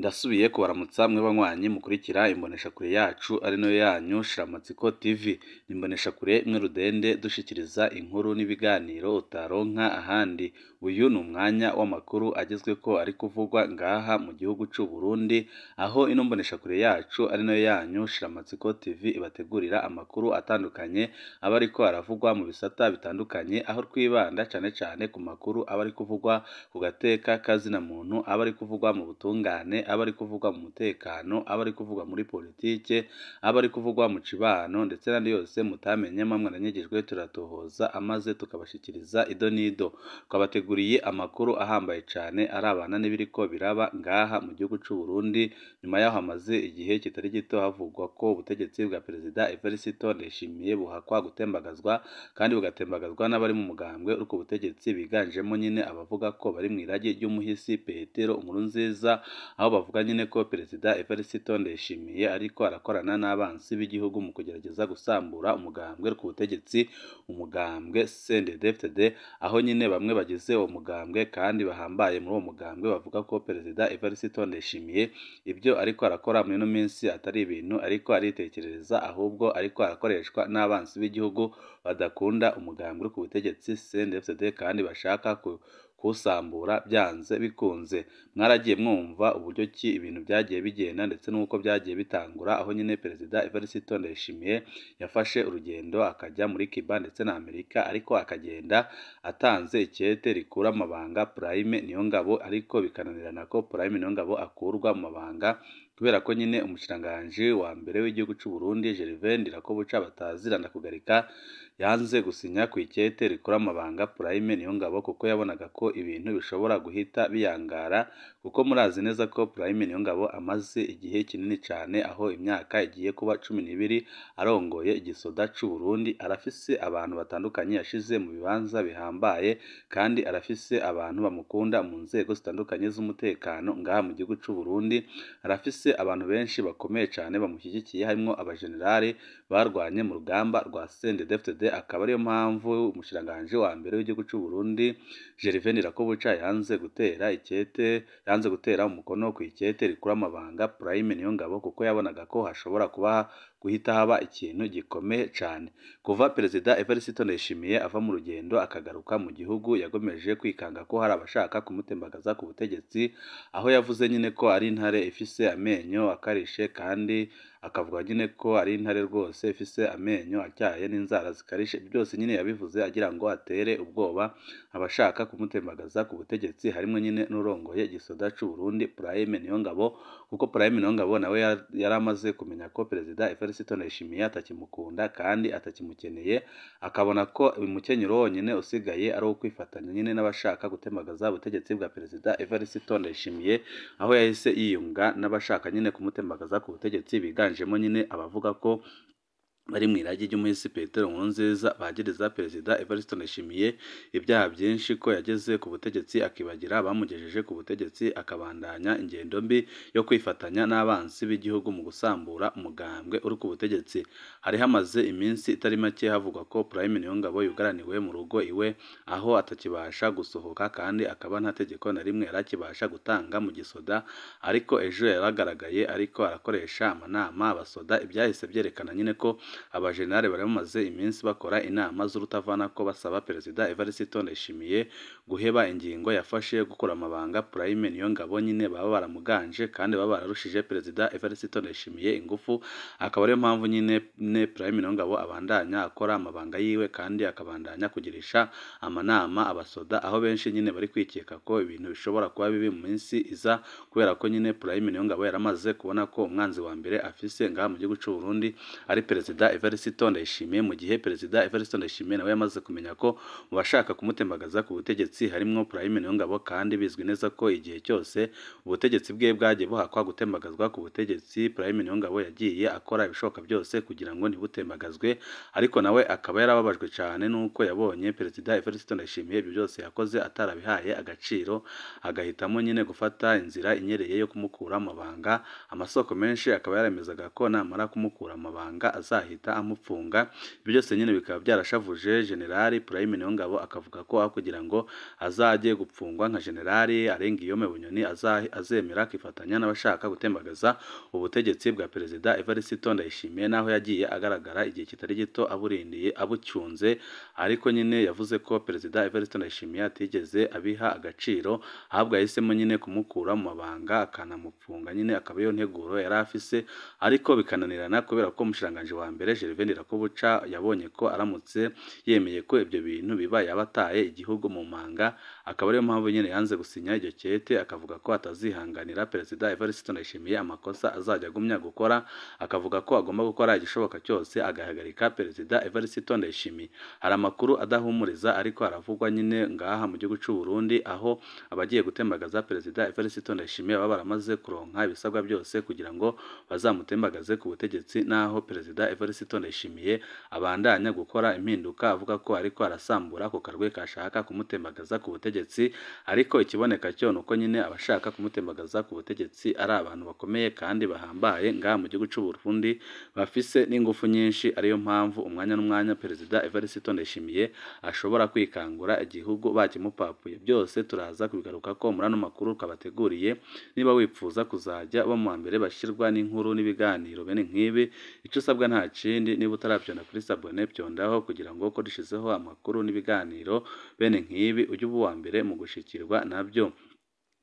Ndasubiye kubaramutsa mwe banywanyi mukurikira imboneshakure yacu ari nayo yanyu Shiramatsiko TV. Ni imboneshakure imwe rudende dushikiriza inkuru n'ibiganiro utaronka ahandi. Uyu ni umwanya w'amakuru agezweko ari kuvugwa ngaha mu gihugu c'u Burundi, aho ino mboneshakure yacu ari nayo yanyu Shiramatsiko TV ibategurira amakuru atandukanye aba ariko aravugwa mu bisata bitandukanye, aho twibanda cane cane ku makuru aba ari kuvugwa ku gateka kazina muntu, aba ari kuvugwa mu butungane, aba ari kuvugwa mu mutekano, aba ari kuvugwa muri politike, aba ari kuvugwa mu cibano, ndetse n'andi yose mutamenye mwaranyegejwe turatohoza amaze tukabashikiriza ido n'ido. Twabateguriye amakuru ahambaye cane arabana n'ibiriko biraba ngaha mu gihugu c'u Burundi, nyuma yaho hamaze igihe kitari gito havugwa ko ubutegetsi bwa Perezida Evariste Ndayishimiye buhakwa gutembagazwa, kandi bugatembagazwa n'abari mu mugambwe uri ku butegetsi biganjemo nyine abavuga ko bari mw'iragi ry'umuhisi Petero Nkurunziza, aho bavuga nyine ko Perezida Evariste Ndayishimiye ariko arakorana n'abansi b'igihugu mu kugerageza gusambura umugambwe uri ku butegetsi, umugambwe CNDD-FDD, aho nyine bamwe bagize uwo mugambwe kandi bahambaye muri uwo mugambwe bavuga ko Perezida Evariste Ndayishimiye ibyo ariko arakora muri ino minsi atari ibintu ariko aritekerereza, ahubwo ariko arakoreshwa n'abansi b'igihugu badakunda umugambwe uri ku butegetsi CNDD-FDD kandi bashaka kuwusambura byanze bikunze. Mwaragiye mwumva uburyo ki ibintu byagiye bigenda ndetse n'uko byagiye bitangura, aho nyine Perezida Evariste Ndayishimiye yafashe urugendo akajya muri Cuba ndetse na Amerika, ariko akagenda atanze ikete rikura amabanga Prime Niyongabo, ariko bikananirana ko Prime Niyongabo akurwa mu mabanga kubera ko nyine umushikiranganji wa mbere w'igihugu c'u Burundi Gervais Ndirakobuca batazirana kugarika yanze gusinya ku ikete rikura amabanga Prime Niyongabo, kuko yabonaga ko ibintu bishobora guhita biyangara, kuko murazi neza ko Prime Niyongabo amaze igihe kinini cane, aho imyaka igiye kuba 12 arongoye igisoda c'u Burundi, arafise abantu batandukanye yashize mu bibanza bihambaye, kandi arafise abantu bamukunda mu nzego zitandukanye z'umutekano ngaha mu gihugu c'u Burundi, arafise abantu benshi bakomeye cane bamushyigikiye, harimwo abajenerali barwanye mu rugamba rwa CNDD-FDD, akaba ariyo mpamvu umushikiranganji wa mbere w'igihugu c'u Burundi Gervais Ndirakobuca yanze gutera ikete, yanze gutera umukono ku ikete rikura amabanga Prime Niyongabo, kuko yabonaga ko hashobora kuba guhita haba ikintu gikomeye cane. Kuva Perezida Evariste Ndayishimiye ava mu rugendo akagaruka mu gihugu, yagomeje kwikanga ko hari abashaka kumutembagaza ku butegetsi, aho yavuze nyine ko ari intare ifise amenyo akarishe, kandi akavuga nyine ko ari intare rwose ifise amenyo atyaye n'inzara zikarishe. Byose nyine yabivuze agira ngo atere ubwoba abashaka kumutembagaza ku butegetsi, harimwo nyine n'urongoye igisoda c'u Burundi Prime Niyongabo, kuko Prime Niyongabo nawe yari amaze kumenya ko Perezida Evariste Ndayishimiye atakimukunda kandi atakimukeneye, akabona ko umukenyero wonyine usigaye ari uwo kwifatanya nyine n'abashaka gutembagaza ubutegetsi bwa Perezida Evariste Ndayishimiye, aho yahise yiyunga n'abashaka nyine kumutembagaza ku butegetsi biganjemo nyine abavuga ko bari mw'iragi ry'umuhisi Petero Nkurunziza, bagiriza Perezida Evariste Ndayishimiye ibyaha byinshi ko yageze ku butegetsi akibagira abamugejeje ku butegetsi, akabandanya ingendo mbi yo kwifatanya n'abansi b'igihugu mu gusambura umugambwe uri ku butegetsi. Hari hamaze iminsi itari make havugwa ko Prime Niyongabo yugaraniwe mu rugo iwe, aho atakibasha gusohoka kandi akaba nta tegeko na rimwe yarakibasha gutanga mu gisoda, ariko ejo yaragaragaye ariko arakoresha amanama abasoda, ibyahise byerekana nyine ko abajenerali bari bamaze iminsi bakora inama z'urutavana ko basaba Perezida Evariste Ndayishimiye guheba ingingo yafashe yo gukura amabanga Prime Niyongabo, nyine baba baramuganje kandi baba bararushije Perezida Evariste Ndayishimiye ingufu, akaba ariyo mpamvu nyine Prime Niyongabo abandanya akora amabanga yiwe kandi akabandanya kugirisha amanama abasoda, aho benshi nyine bari kwikeka ko ibintu bishobora kuba bibi mu minsi iza, kubera ko nyine Prime Niyongabo yaramaze kubona ko umwanzi wa mbere afise ngaha mu gihugu c'u Burundi ari Perezida Evariste Ndayishimiye, mu gihe Perezida Evariste Ndayishimiye nawe yamaze kumenya ko mu bashaka kumutembagaza ku butegetsi harimwo Prime Niyongabo, kandi bizwi neza ko igihe cyose ubutegetsi bwe bwagiye buhakwa gutembagazwa ku butegetsi, Prime Niyongabo yagiye akora ibishoboka byose kugira ngo ntibutembagazwe, ariko nawe akaba yarababajwe cyane nuko yabonye Perezida Evariste Ndayishimiye ibyo byose yakoze atarabihaye agaciro, agahitamo nyine gufata inzira inyereye yo kumukura amabanga. Amasoko menshi akaba yaremezaga ko namara kumukura amabanga azahita ahita amupfunga. Ibyo byose nyine bikaba byarashavuje General Prime Niyongabo, akavuga ko aho kugira ngo azajye gupfungwa nka General Arengiyome Bunyoni azemera akifatanya n'abashaka gutembagaza ubutegetsi bwa Perezida Evariste Ndayishimiye, naho yagiye agaragara igihe kitari gito aburindiye abucyunze, ariko nyine yavuze ko Perezida Evariste Ndayishimiye atigeze abiha agaciro, ahubwo yahisemo nyine kumukura mu mabanga akanamupfunga nyine, akaba iyo nteguro yari afise, ariko bikananirana kubera ko umushikiranganji wa mbere Gervais Ndirakobuca yabonye ko aramutse yemeye ko ibyo bintu biba yabataye igihugu mu manga, akaba ariyo mpamvu nyine yanze gusinya iryo kete, akavuga ko atazihanganira Perezida Evariste Ndayishimiye amakosa azajya agumya gukora, akavuga ko agomba gukora igishoboka cyose agahagarika Perezida Evariste Ndayishimiye. Hari amakuru adahumuriza ariko aravugwa nyine ngaha mu gihugu cy'u Burundi, aho abagiye gutembagaza Perezida Evariste Ndayishimiye baba baramaze kuronka ibisabwa byose kugira ngo bazamutembagaze ku butegetsi, naho Perezida Evariste Ndayishimiye abandanya gukora impinduka avuga ko ariko arasambura ako karwe kashaka kumutembagaza ku butegetsi, ariko ikiboneka cyo nuko nyine abashaka kumutembagaza ku butegetsi ari abantu bakomeye kandi bahambaye ngaha mu gihugu cy'u Burundi, bafise n'ingufu nyinshi, ariyo mpamvu umwanya n'umwanya Perezida Evariste Ndayishimiye ashobora kwikangura igihugu bakimupapuye. Byose turaza kubigaruka ko muri ano makuru kabateguriye. Niba wipfuza kuzajya uba mu mbere bashyirwa n'inkuru n'ibiganiro bene nk'ibi, icyo usabwa nta kindi, niba utarabyonda kuri sabone byondaho kugira ngo ko dushizeho amakuru n'ibiganiro bene nk'ibi ujye uba uwa mbere mu gushikirwa nabyo.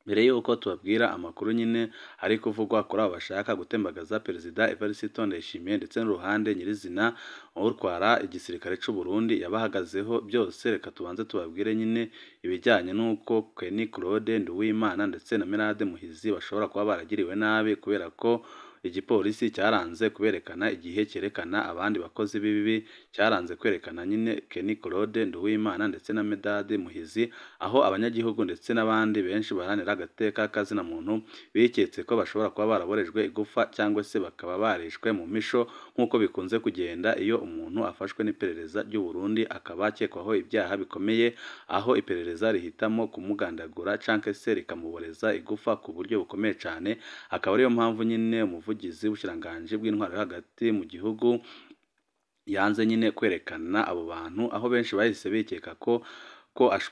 Mbere y'uko tubabwira amakuru nyine ari kuvugwa kuri abo bashaka gutembagaza Perezida Evariste Ndayishimiye ndetse n'uruhande nyirizina utwara igisirikare cy'u Burundi yabahagazeho byose, reka tubanze tubabwire nyine ibijyanye n'uko Kenny Claude Nduwimana ndetse na Merade Muhizi bashobora kuba baragiriwe nabi kubera ko igipolisi cyaranze kuberekana igihe cyerekana abandi bakozi b'ibibi, cyaranze kwerekana nyine Kenny Claude Nduwimana ndetse na Medade Muhizi, aho abanyagihugu ndetse n'abandi benshi baharanira agateka kazina muntu biketse ko bashobora kuba baraborejwe igufa cyangwa se bakaba barishwe mu misho, nk'uko bikunze kugenda iyo umuntu afashwe n'iperereza ry'u Burundi akaba akekwaho ibyaha bikomeye, aho iperereza rihitamo kumugandagura cyangwa se rikamuboreza igufa ku buryo bukomeye cyane. Akaba ariyo mpamvu nyine umuvugizi w'ubushikiranganji bw'intwaro yo hagati mu gihugu yanze nyine kwerekana abo bantu, aho benshi bahise bikeka ko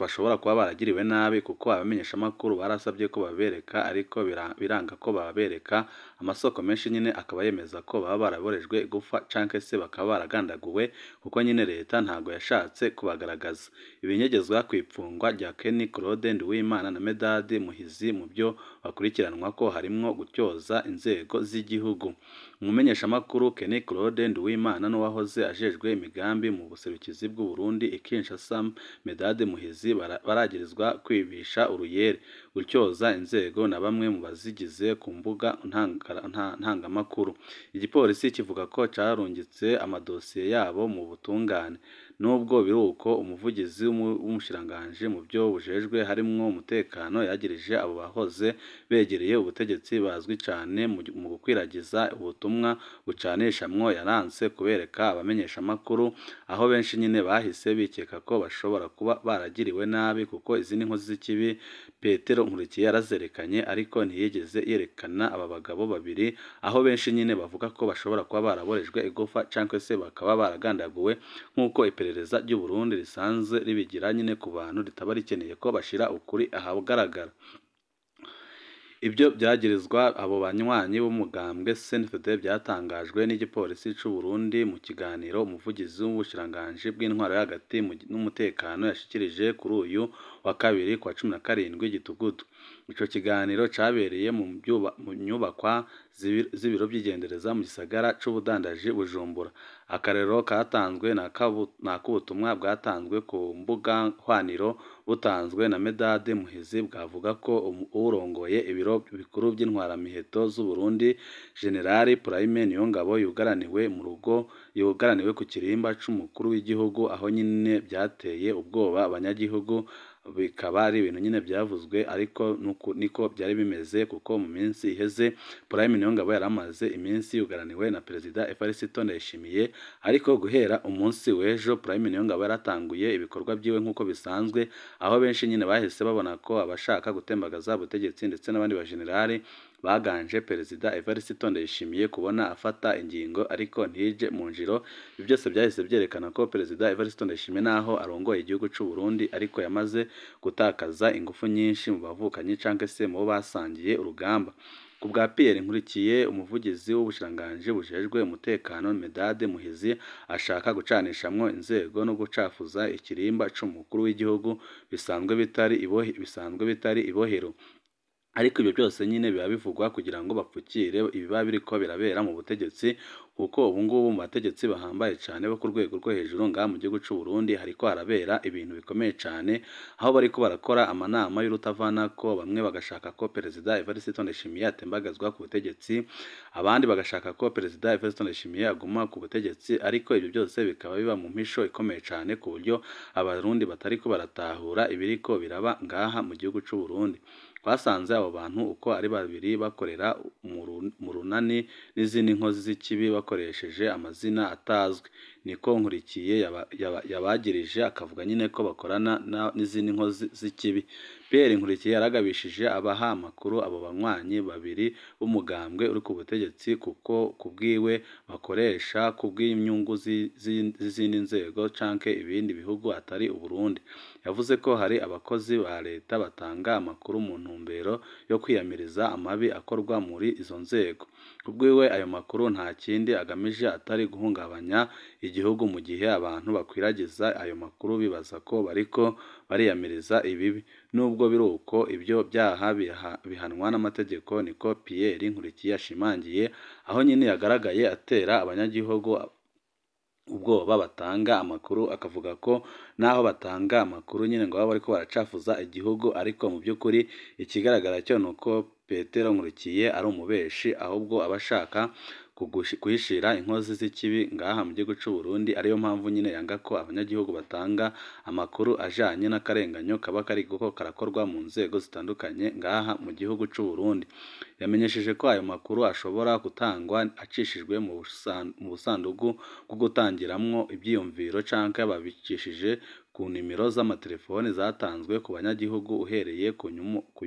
bashobora kuba baragiriwe nabi, kuko abamenyeshamakuru barasabye ko babereka ariko biranga ko babereka. Amasoko menshi nyine akaba yemeza ko baba baraborejwe igufa canke se bakaba baragandaguwe, kuko nyine leta ntago yashatse kubagaragaza. Ibinyegezwa ku ipfungwa rya Kenny Claude Nduwimana na Medade Muhizi mu byo bakurikiranwa ko harimwo gutyoza inzego z'igihugu. Umumenyeshamakuru Kenny Claude Nduwimana n'uwahoze ajejwe imigambi mu buserukizi bw'u Burundi i Kinshasa Medade Muhizi baragirizwa kwibisha uruyeri, gutyoza inzego na bamwe mu bazigize ku mbuga ntangamakuru. Igipolisi kivuga ko carungitse amadosiye yabo mu butungane. Nubwo biruko, umuvugizi w'umushikiranganji mu byo bujejwe harimwo umutekano yagirije abo bahoze begereye ubutegetsi bazwi cane mu gukwiragiza ubutumwa bucanishamwo, yaranse kubereka abamenyeshamakuru, aho benshi nyine bahise bikeka ko bashobora kuba baragiriwe nabi, kuko izindi nkozi z'ikibi Petero Nkurikiye yarazerekanye ariko ntiyigeze yerekana aba bagabo babiri, aho benshi nyine bavuga ko bashobora kuba baraborejwe igufa cyangwa se bakaba baragandaguwe, nk'uko iperereza ry'u Burundi risanzwe ribigira nyine ku bantu ritaba rikeneye ko bashira ukuri ahagaragara. Ibyo byagirizwa abo banywanyi b'umugambwe CNDD byatangajwe n'igipolisi cy'u Burundi mu kiganiro umuvugizi w'ubushikiranganji bw'intwaro yo hagati n'umutekano yashikirije kuri uyu wa kabiri kwa 17 Gitugutu. Ico kiganiro cabereye mu nyubakwa z'ibiro by'igendereza mu gisagara c'ubudandaji Bujumbura. Akarero katanzwe na k'ubutumwa bwatanzwe ku mbuga hwaniro butanzwe na Medade Muhizi bwavuga ko urongoye ibiro bikuru by'intwaramiheto z'u Burundi General Prime Niyongabo yugaraniwe mu rugo yugaraniwe ku kirimba c'umukuru w'igihugu, aho nyine byateye ubwoba abanyagihugu, bikaba ari ibintu nyine byavuzwe ariko niko byari bimeze, kuko mu minsi iheze Prime Niyongabo yaramaze iminsi yugaraniwe na Perezida Evariste Ndayishimiye, ariko guhera umunsi w'ejo Prime Niyongabo yaratanguye ibikorwa byiwe nk'uko bisanzwe, aho benshi nyine bahise babona ko abashaka gutembagaza ubutegetsi ndetse n'abandi bajenerali baganje Perezida Evariste Ndayishimiye kubona afata ingingo ariko ntije mu ngiro. Ibi byose byahise byerekana ko Perezida Evariste Ndayishimiye naho arongoye igihugu c'u Burundi ariko yamaze gutakaza ingufu nyinshi mu bavukanyi canke se mu bo basangiye urugamba. Ku bwa Pierre Nkurikiye, umuvugizi w'ubushikiranganji bujejwe umutekano, Medade Muhizi ashaka gucanishamwo inzego no gucafuza ikirimba c'umukuru w'igihugu bisanzwe bitari ibohero. Ariko ibyo byose nyine biba bivugwa kugira ngo bapfukire ibiba biriko birabera mu butegetsi, kuko ubu ngubu mu bategetsi bahambaye cane bo ku rwego rwo hejuru ngaha mu gihugu c'u Burundi hariko harabera ibintu bikomeye cane, aho bariko barakora amanama y'urutavanako, bamwe bagashaka ko Perezida Evariste Ndayishimiye atembagazwa ku butegetsi, abandi bagashaka ko Perezida Evariste Ndayishimiye aguma ku butegetsi. Ariko ibyo byose bikaba biba mu mpisho ikomeye cane, ku buryo Abarundi batariko baratahura ibiriko biraba ngaha mu gihugu c'u Burundi. Twasanze abo bantu uko ari babiri bakorera mu runani n'izindi nkozi z'ikibi bakoresheje amazina atazwi, niko Nkurikiye yabagirije, akavuga nyine ko bakorana n'izindi nkozi z'ikibi. Pierre Nkurikiye yaragabishije abaha amakuru abo banywanyi babiri b'umugambwe uri ku butegetsi, kuko kubwiwe bakoresha kubw'inyungu z'izindi nzego canke ibindi bihugu atari Uburundi. Yavuze ko hari abakozi ba leta batanga amakuru mu ntumbero yo kwiyamiriza amabi akorwa muri izo nzego. Kubwiwe ayo makuru nta kindi agamije atari guhungabanya igihugu, mu gihe abantu bakwiragiza ayo makuru bibaza ko bariko bariyamiriza ibibi. Nubwo biruko, ibyo byaha bihanwa n'amategeko, niko Pierre Nkurikiye yashimangiye, aho nyine yagaragaye atera abanyagihugu ubwoba batanga amakuru, akavuga ko naho batanga amakuru nyine ngo baba bariko baracafuza igihugu. Ariko mu by'ukuri ikigaragara cyo ni uko Petero Nkurikiye ari umubeshi, ahubwo aba ashaka guhishira inkozi z'ikibi ngaha mu gihugu c'u Burundi, ariyo mpamvu nyine yanga ko abanyagihugu batanga amakuru ajanye n'akarenganyo kaba kariko karakorwa mu nzego zitandukanye ngaha mu gihugu c'u Burundi. Yamenyesheje ko ayo makuru ashobora gutangwa acishijwe mu busandugu bwo gutangiramwo ivyiyumviro canke babicishije ku nimero z'amatelefoni zatanzwe ku banyagihugu, uhereye ku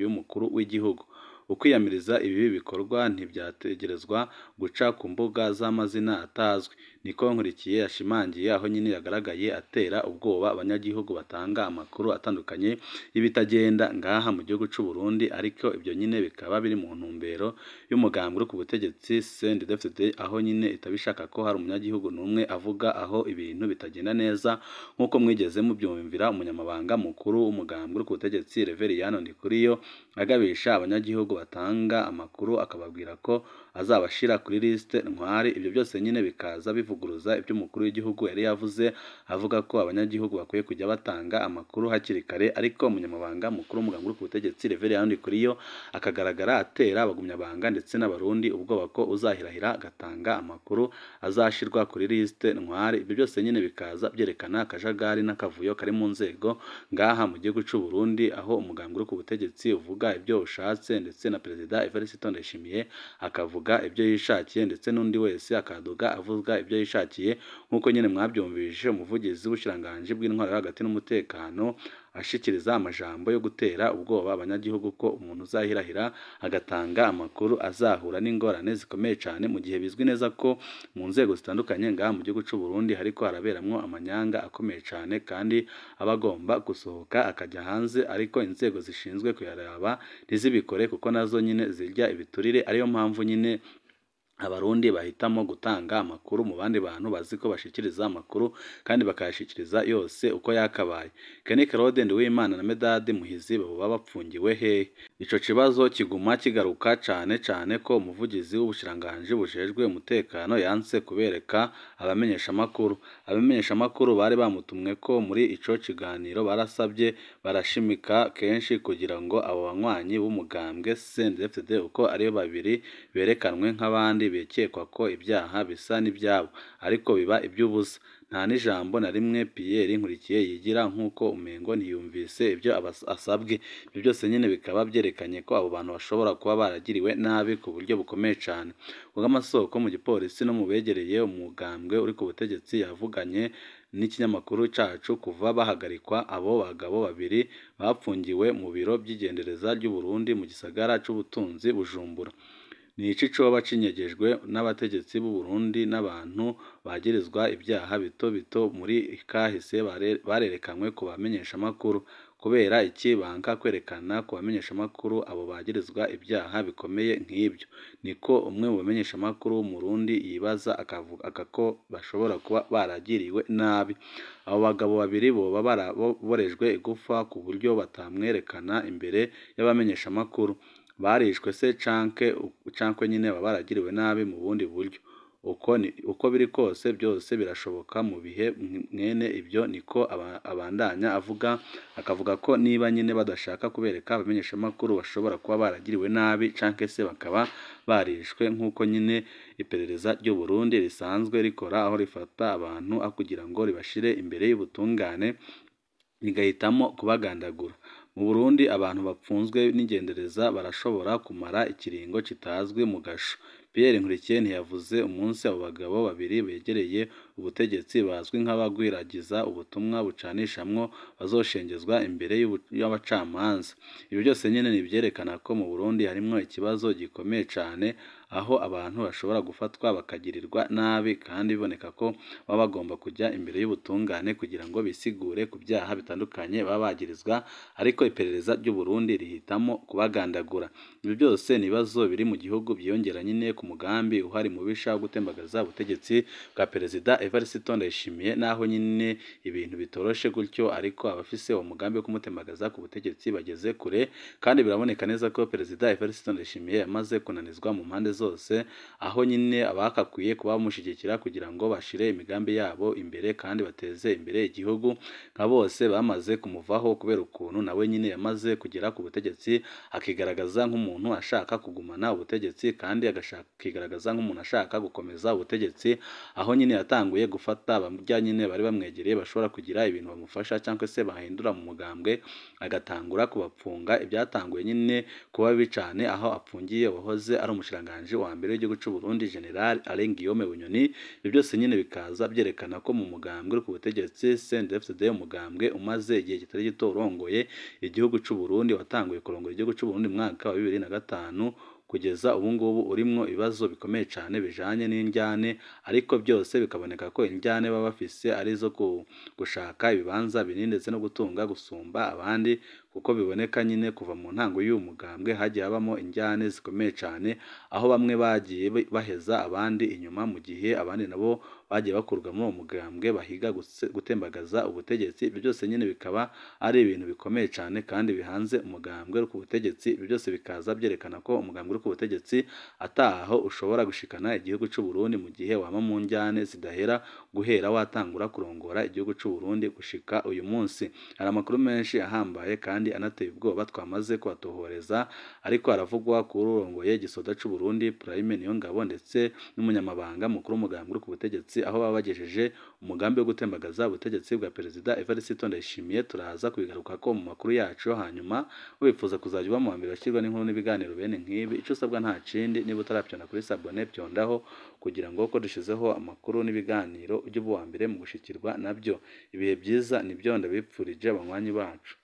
y'umukuru w'igihugu. Ukwiyamiriza ibibi bikorwa ntivyategerezwa guca ku mbuga z'amazina atazwi, niko Nkurikiye yashimangiye, aho nyine yagaragaye atera ubwoba abanyagihugu batanga amakuru atandukanye y'ibitagenda ngaha mu gihugu c'u Burundi. Ariko ibyo nyine bikaba biri mu ntumbero y'umugambwe uri ku butegetsi CNDD-FDD, aho nyine itabishaka ko hari umunyagihugu n'umwe avuga aho ibintu bitagenda neza, nk'uko mwigeze mubyumvira umunyamabanga mukuru w'umugambwe uri ku butegetsi Reveriyano Ndikuriyo agabisha abanyagihugu batanga amakuru, akababwira ko azabashira kuri liste ntwari. Ibyo byose nyine bikaza bivuguruza ibyo umukuru w'igihugu yari yavuze, avuga ko abanyagihugu bakwiye kujya batanga amakuru hakiri kare. Ariko umunyamabanga mukuru w'umugambwe uri ku butegetsi Reveriyano Ndikuriyo akagaragara atera abagumyabanga ndetse n'Abarundi ubwoba ko uzahirahira agatanga amakuru azashirwa kuri liste ntwari. Ibyo byose nyine bikaza byerekana akajagari n'akavuyo kari mu nzego ngaha mu gihugu c'u Burundi, aho umugambwe uri ku butegetsi uvuga ibyo ushatse, ndetse na Perezida Evariste Ndayishimiye akavuga ibyo yishakiye, ndetse n'undi wese akaduga avuga ibyo yishakiye, nk'uko nyine mwabyumvise umuvugizi w'ubushikiranganji bw'intwaro yo hagati n'umutekano ashikiriza amajambo yo gutera ubwoba abanyagihugu ko umuntu uzahirahira agatanga amakuru azahura n'ingorane zikomeye cane, mu gihe bizwi neza ko mu nzego zitandukanye ngaha mu gihugu c'u Burundi hariko haraberamwo amanyanga akomeye cane, kandi aba agomba gusohoka akajya hanze, ariko inzego zishinzwe kuyaraba ntizibikore kuko nazo nyine zirya ibiturire. Ariyo mpamvu nyine Abarundi bahitamo gutanga amakuru mu bandi bantu bazi ko bashikiriza amakuru kandi bakayashikiriza yose uko yakabaye. Kenny Claude Nduwimana na Medade Muhizi boba bapfungiwe hehe? Ico kibazo kiguma kigaruka cane cane ko umuvugizi w'ubushikiranganji bujejwe umutekano yanse kubereka abamenyeshamakuru. Abamenyeshamakuru bari bamutumwe ko muri ico kiganiro barasabye barashimika kenshi kugira ngo abo banywanyi b'umugambwe CNDD-FDD uko ari babiri berekanwe nk'abandi bikekwa ko ibyaha bisa n'ibyabo, ariko biba iby'ubusa. Nta n'ijambo na rimwe Pierre Nkurikiye yigira, nk'uko umengo ntiyumvise ibyo asabwe. Ibyo byose nyine bikaba byerekanye ko abo bantu bashobora kuba baragiriwe nabi ku buryo bukomeye cane. Kubw'amasoko mu gipolisi no mu begereye umugambwe uri ku butegetsi yavuganye n'ikinyamakuru cacu, kuva bahagarikwa abo bagabo babiri bapfungiwe mu biro vy'igendereza ry'u Burundi mu gisagara c'ubutunzi Bujumbura. Ni iki coba cinyegejwe n'abategetsi b'u Burundi n'abantu bagirizwa ibyaha bito bito muri kahise barerekanywe ku bamenyeshamakuru? Kubera iki banka kwerekana ku bamenyeshamakuru abo bagirizwa ibyaha bikomeye nk'ibyo? Niko umwe mu bamenyeshamakuru w'Umurundi yibaza, akavuga ko bashobora kuba baragiriwe nabi. Abo bagabo babiri boba baraborejwe igufa ku buryo batamwerekana imbere y'abamenyeshamakuru. Barishwe se canke nyine baba baragiriwe nabi mu bundi buryo? Uko biri kose byose birashoboka mu bihe mwene ibyo, niko abandanya avuga, akavuga ko niba nyine badashaka kubereka abamenyeshamakuru bashobora kuba baragiriwe nabi canke se bakaba barishwe, nk'uko nyine iperereza ry'u Burundi risanzwe rikora, aho rifata abantu kugira ngo ribashire imbere y'ubutungane rigahitamo kubagandagura. Mu Burundi abantu bapfunzwe n'igendereza barashobora kumara ikiringo kitazwi mu gasho. Pierre Nkurikiye ntiyavuze umunsi abo bagabo babiri begereye ubutegetsi bazwi nk'abagwiragiza ubutumwa bucanishamwo bazoshengezwa imbere y'abacamanza. Ibyo byose nyine ni ibyerekana ko mu Burundi harimwo ikibazo gikomeye cane, aho abantu bashobora gufatwa bakagirirwa nabi kandi biboneka ko baba bagomba kujya imbere y'ubutungane kugira ngo bisigure ku byaha bitandukanye baba bagirizwa, ariko iperereza ry'u Burundi rihitamo kubagandagura. Ibyo byose ni ibibazo biri mu gihugu byiyongera nyine ku mugambi uhari mubisha wo gutembagaza ubutegetsi bwa Perezida Evariste Ndayishimiye, naho nyine ibintu bitoroshe gutyo, ariko abafise uwo mugambi wo kumutembagaza ku butegetsi bageze kure, kandi biraboneka neza ko Perezida Evariste Ndayishimiye yamaze kunanizwa mu mpande zose, aho nyine abakakwiye kuba bamushyigikira kugira ngo bashire imigambi yabo imbere kandi bateze imbere igihugu, nka bose bamaze kumuvaho kubera ukuntu nawe nyine yamaze kugera ku butegetsi akigaragaza nk'umuntu ashaka kugumana ubutegetsi kandi akigaragaza nk'umuntu ashaka gukomeza ubutegetsi, aho nyine yatanguye gufata abajya nyine bari bamwegereye bashobora kugira ibintu bamufasha cyangwa se bahindura mu mugambwe, agatangura kubapfunga. Ibyatanguye nyine kuba bibi cane, aho apfungiye wahoze ari umushikiranganji wa mbere w'igihugu c'u Burundi General Alain Guillaume Bunyoni. Ibyo byose nyine bikaza byerekana ko mu mugambwe uri ku butegetsi CNDD-FDD, umugambwe umaze igihe kitari gito urongoye igihugu c'u Burundi, watanguye kurongora igihugu c'u Burundi mu mwaka wa 2005 kugeza ubu ngubu, urimwo ibibazo bikomeye cane bijanye n'indyane, ariko byose bikaboneka ko indyane baba bafise ari izo gushaka ibibanza binini ndetse no gutunga gusumba abandi, kuko biboneka nyine kuva mu ntango y'uyu mugambwe hagiye habamo indyane zikomeye cane, aho bamwe bagiye baheza abandi inyuma, mu gihe abandi nabo bagiye bakurwa muri uwo mugambwe bahiga gutembagaza ubutegetsi. Ibyo byose nyine bikaba ari ibintu bikomeye cane kandi bihanze umugambwe uri ku butegetsi. Ibyo byose bikaza byerekana ko umugambwe uri ku butegetsi ataho ushobora gushikana igihugu c'u Burundi mu gihe wama mu njyane zidahera guhera watangura kurongora igihugu c'u Burundi gushika uyu munsi. Hari amakuru menshi ahambaye kandi anateye ubwoba twamaze kubatohoreza, ariko aravugwa kuri urongoye igisoda c'u Burundi Prime Niyongabo ndetse n'umunyamabanga mukuru w'umugambwe uri ku butegetsi, aho baba bagejeje umugambi wo gutembagaza ubutegetsi bwa Perezida Evariste Ndayishimiye. Turaza kubigarukako mu makuru yacu hanyuma. Wifuza kuzajya uba mu wa mbere bashyirwa n'inkuru n'ibiganiro bene nk'ibi, ico usabwa nta kindi, niba utarapyonda kuri sabone pyondaho kugira ngo ko dushizeho amakuru n'ibiganiro ujye uba uwa mbere mu gushikirwa nabyo. Ibihe byiza nibyo ndabipfurije abanywanyi bacu.